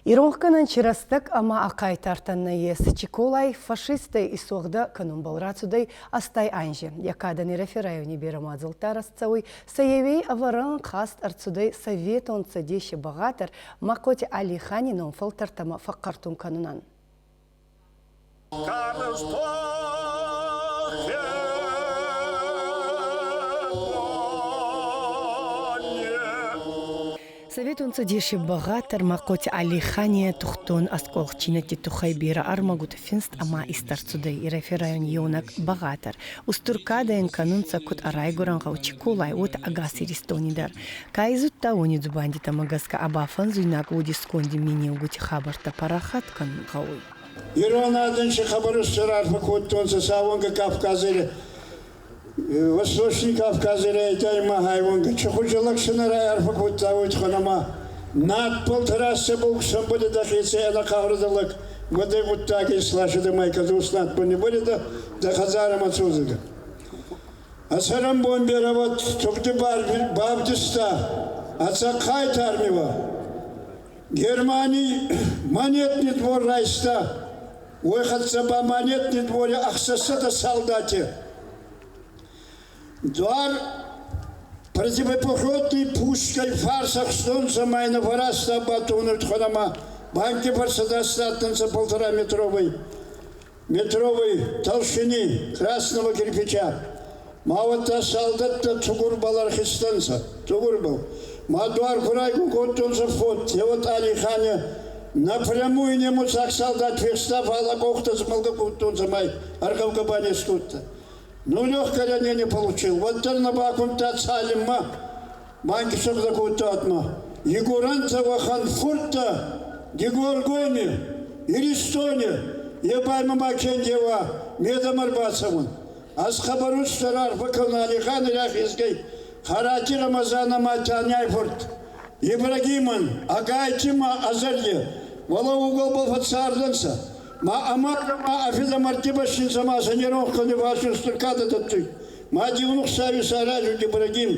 Иронхгӕнӕн чи рӕстӕг ӕма ӕ хъайтартӕн нӕййес, Чиколай фашисттӕй исуӕгъдӕ кӕнунбӕл рацудӕй 80 анзи. Е кадӕн Ирӕфи райони берӕ мадзӕлттӕ арӕзт цӕуй. Сӕ еуей ӕвӕрӕн хаст ӕрцудӕй Советон Цӕдеси бӕгъатӕр Махъоти Алихани ном фӕлтӕртӕмӕ фӕхъхъӕртун кӕнунӕн. Карз тохе Советон Цӕдеси бӕгъатӕр Махъоти Алихани тухтон ӕскъуӕлхтдзийнӕдти туххӕй берӕ ӕрмӕгутӕ финст ӕма ист ӕрцудӕй Ирӕфи райони еунӕг бӕгъатӕр. Устур кадӕ ин кӕнунцӕ куд ӕ райгурӕн гъӕу Чиколай, уотӕ ӕгас Иристони дӕр. Ка изудта, уони дзубандитӕмӕ гӕсгӕ ӕ бафӕнзуйнаг уоди сконди менеугути хабӕрттӕ парахат кӕнун гъӕуй. Ирон адӕн си хъӕбӕр устур арфӕ кодтонцӕ сауӕнгӕ Кавкази Восточный Кавкази райдайӕн ма хайуангӕ чухуджалак сӕнӕрай арфӕ кодта уой туххӕн ӕма надбӕл трассӕбӕл сӕмбӕлидӕ дӕхецӕй ӕнӕхъаурӕдӕ лӕг, уӕдӕй гъуддаг исласидӕ ма кӕдзос надбӕл ниббӕлидӕ дӕ хӕдзарӕмӕ цодзӕгӕ. Ӕ цӕрӕнбон берӕ уӕд тугъди бавдиста ӕцӕг хъайтар миуӕ. Германий монетный двор райста, уой хӕццӕ ба монетный двори 600 солдати. Дуар противопехотный пушкой фарс ӕхстонцӕ ма ин фӕразта батонут хонӕмӕ банки фӕрсӕдӕстӕ адтӕнцӕ полтораметровой метровой толщины красного кирпича. Ма уӕдта салдӕттӕ тугурбӕл ӕрхизтӕнцӕ, тугурбӕл. Ма дуар ку райгон кодтонцӕ вход, еуӕт Алихани напрямую немуцаг солдат фехста, фал ӕ къохтӕ змӕлгӕ кодтонцӕ май ӕргъӕвгӕ ба не скодта. Ну, легкое ранение получил. Уӕддӕр нӕ бакуымдта цалинмӕ банки сыгъдӕг кодтатмӕ. Егорӕнтӕ уӕхӕн фурттӕ Дигоргоми, Иристони, е ба ма кендеуа медӕмӕ ӕрбацӕун. Ӕз хъӕбӕр устур арфӕ кӕнун Алихани рахезгӕй Харати Рамазан ӕма Таняй фурт Ибрагимӕн, ӕгайтима ӕзӕрди, уӕлӕ уголбӕл фӕццардӕнцӕ. Ма ӕма ма ӕ фидӕ мӕрдти ма сӕ не ронх кӕнуй фарси устур кадӕ дӕттуй. Ма дивнух сави саразуй Ибрагим,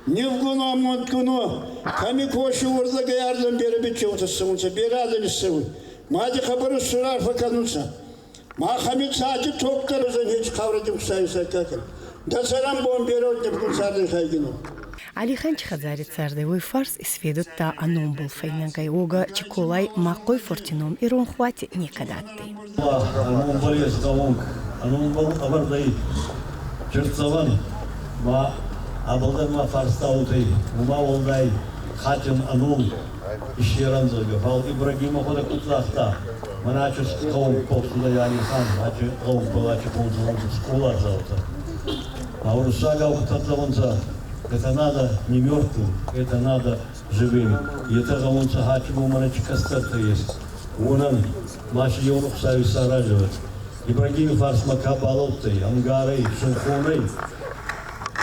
Нивгун амондгун кӕми коси уордӕгӕй ардӕм берӕ биччеутӕ цӕунцӕ, берӕ адӕм иссӕуй. Мади хабар устур арфӕ кӕнунцӕ. Ма хӕмицати топтӕр узӕн хеч хъаврати ухсайи сӕккӕкӕн. Дӕ цӕрӕнбон берӕ уод нивгун цардӕй хайгин. Алиханти хӕдзари цардӕй уой фарс исфедудта ӕ номбӕл фӕйнӕгӕй уогӕ Чиколай Махъой-фурти ном иронхуати некӕд адтӕй. Номбӕл ес гъӕунг, номбӕл ӕвӕрдӕй чиртдзӕвӕн ма абалдӕр ма фарстаутӕй, ума уӕлдай хатӕн ӕ ном иссерӕн, зӕгъгӕ. Фал Ибрагим ӕхуӕдӕг куд загъта, мӕнӕ гъӕунг полцудӕй Алихан, ачи гъӕунгбӕл ачи полдзӕвӕнцӕ скъоладзаутӕ. А уруссагау куд фӕдзӕгъунцӕ, это надо не мертвым, это надо живым. Етӕ гъӕунцӕ хачи мӕнӕ чи кӕстӕртӕ ес, уонӕн ма си еу Хуцауи исаразӕд. Ибрагими фарсмӕ ка балӕудтӕй, ӕмгарӕй, синхонӕй,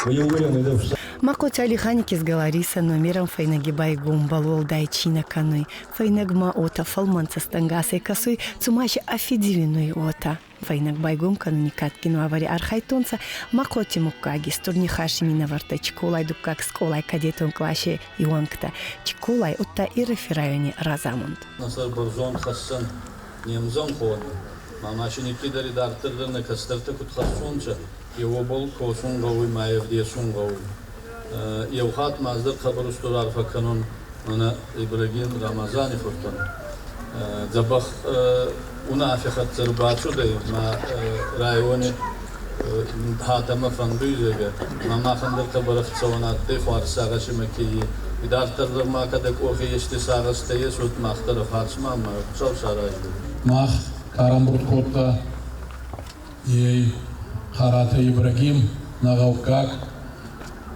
еугурем ӕй Махъоти Алихани кизгӕ Лариса номерӕн фӕйнӕги байгомбӕл уӕлдай чи нӕ кӕнуй, фӕйнӕгмӕ уотӕ фӕлмӕн цӕстӕнгасӕй кӕсуй, цума си ӕ фиди уинуй, уотӕ. Фӕйнӕг байгом кӕнуни кадгин уавӕри архайдтонцӕ Махъоти муггаги Стур Нихӕси минӕвӕрттӕ Чиколай дуккаг скъолай кадетон къласи иуӕнгтӕ, Чиколай, удта Ирӕфи райони разамунд. Нӕ сӕр бӕрзонд хӕссӕн не мзӕнхони, ма ма си никкидӕр идарддӕр дӕр нӕ кӕстӕртӕ куд хӕссунцӕ, е уобӕл косун гъӕуй ма ӕвдесун гъӕуй. Еу хатт ма ӕз дӕр хъӕбӕр устур арфӕ кӕнун мӕнӕ Ибрагим Рамазани фуртӕн. Дзӕбӕх унаффи хӕццӕ ӕрбацудӕй ма райони хатӕмӕ фӕндуй, зӕгъгӕ, ма махӕн дӕр хъӕбӕр ӕхцӕуӕн адтӕй хуарз сагъӕси ма ке идарддӕр дӕр ма кӕд ӕ къохи ести сагъӕстӕ ес, уӕд мах дӕр ӕ фарсмӕ ӕма Хуцау сараздзӕй. Мах ка кодта, ей Харата Ибрагим, нӕ гъӕуккаг,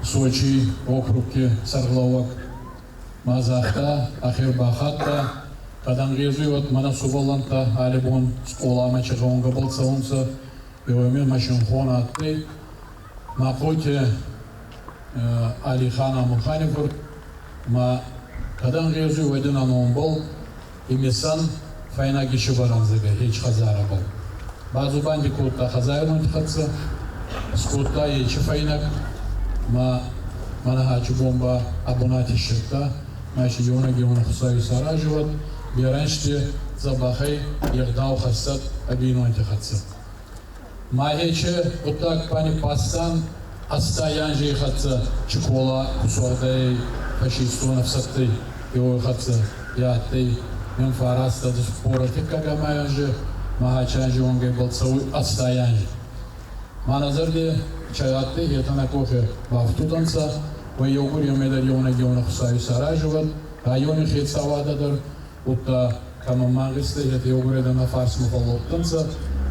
Сочи округки сӕргълӕууӕг ма загъта, ӕхе бахатта, кӕд ӕнгъезуй, уӕд мӕнӕ сувӕллӕнттӕ аллибон скъоламӕ чи гъӕунгӕбӕл цӕунцӕ, еуеми машинхон адтӕй. Махъоти Алихан Амурхани фурт ма кӕд ӕнгъезуй, уӕд ин ӕ номбӕл имисӕн фӕйнӕг исӕвӕрӕн, зӕгъгӕ, хеч хӕдзарӕбӕл. Бадзубанди кодта хӕдзайронти хӕццӕ, скодта ечи фӕйнӕг, ма мӕнӕ ачи бон ба ӕ бунати иссирдта, ма си еунӕг еунӕг Хуцауи исарази уӕд. Берӕ ӕнзти дзӕбӕхӕй е гъдау хӕссӕд ӕ бийнонти хӕццӕ. Мӕхече гъуддаг ба ниббастан 80 анзей хӕццӕ Чикола кусуӕгъдӕй фашистон ӕфсӕдтӕй еуей хӕццӕ е адтӕй 1944 анзи, Махачи анзи уӕнгӕ ибӕл цӕуй 80 анзи. Ма нӕ зӕрди чайадтӕй етӕ нӕ къохи бафтудӕнцӕ, уой еугур еумедӕр еунӕг-еунӕг Хуцауи исаразӕуӕд, райони хецауадӕ дӕр, удта кӕмӕн мангъистӕй, етӕ еугурӕй нӕ фарсмӕ фӕллӕудтӕнцӕ,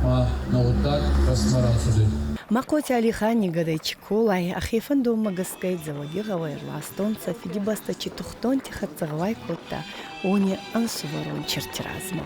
ма нӕ гъуддаг рӕстмӕ рацудӕй. Махъоти Алихан нигӕдӕй Чиколай ӕхе фӕндонмӕ гӕсгӕ Дзӕуӕгигъӕуӕй ӕрластонцӕ, Фидибӕстӕ чи тухтонти хӕццӕ гъӕуай кодта, уони ӕнсувӕрон черти размӕ.